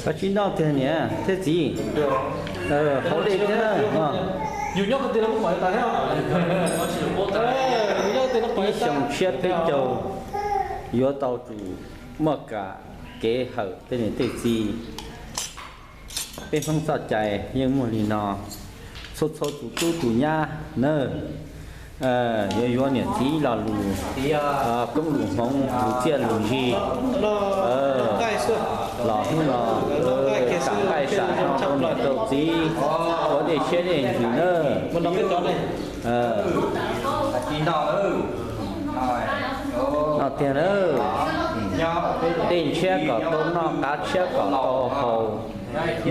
Koj tsis noj tiag niam thiab txiv, hauv dej thiab na. Ib xyoo tshiab peb caug yuav tau tsum muaj kev hawm tej niam tej txiv. Peb Hmoob txoj cai yeej muaj li no, txhua txhua tus tub tus nyab na, yuav yuav niam txiv lo lus koob lus hmoov, lus txiaj lus ntsig los hnub no sam nqaij sam no rau niam rau txiv, ua dej siab dej ntsws na. No tiag na, dej ntshiab kom tau noj, qav tshiab kom tau haus,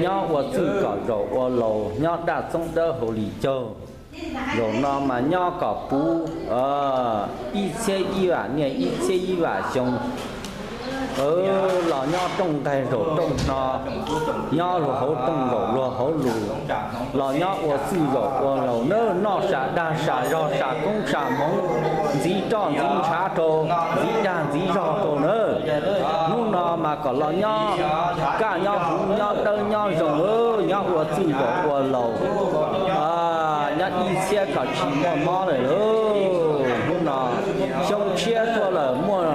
nyob ua txwj kom zaum ua laus, nyob daj txoob dawb hauv li caug. Zaum no mas nyob kom puv ib txhiab ib vam niaj ib txhiab ib vam xyoo los nyob rooj nqaij zaum rooj hno, nyob luag hauv rooj zaum luag hauv lus, los nyob ua txwj zaum ua laus na, noj sam dag sam zog sam koob sam hmoov, ntxiv roj ntxiv ntshav rau, ntxiv dag ntxiv zog rau na. Hnub no mas kom los nyob kaj nyob huv nyob dawb nyob zoo, nyob ua txwj zaum ua laus, nyob ib txhiab kom tsis muaj mob lawm lauj. Hnub no xyoo tshiab tuaj lawm, muaj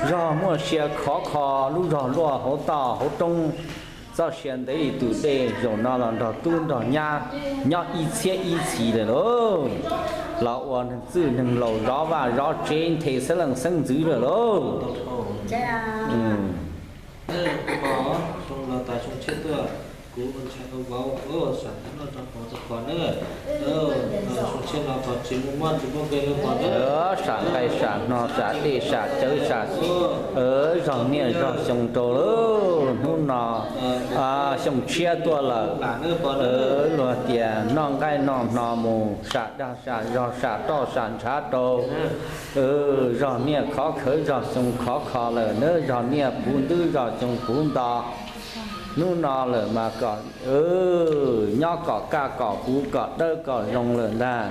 zog muaj sia khov kho, lub zog luaj hauv toj hauv roob, txoj sia ntev li tus dej, zaum no los nrog tub nrog nyab nyob ib txhiab ib txhis lawm lauj. Los ua neeg txwj neeg laus zov vaj zov tsev nthe xeeb leej xeeb ntxwv lawm lauj. Sam nqaij sam hno sam dej sam cawv sam zog niaj zog xyoo rau lauj. Hnub no xyoo tshiab tuaj lawm, luag tias noj nqaij noj hno mus sam dag sam zog sam roj sam ntshav rau. Zog niaj khov khawv zog xyoo khov kho lawm na, zog niaj puv ntub zog xyoo puv nto. Hnub no lawm mas kom nyob kom kaj kom puv kom dawb kom zoo lawm ntag.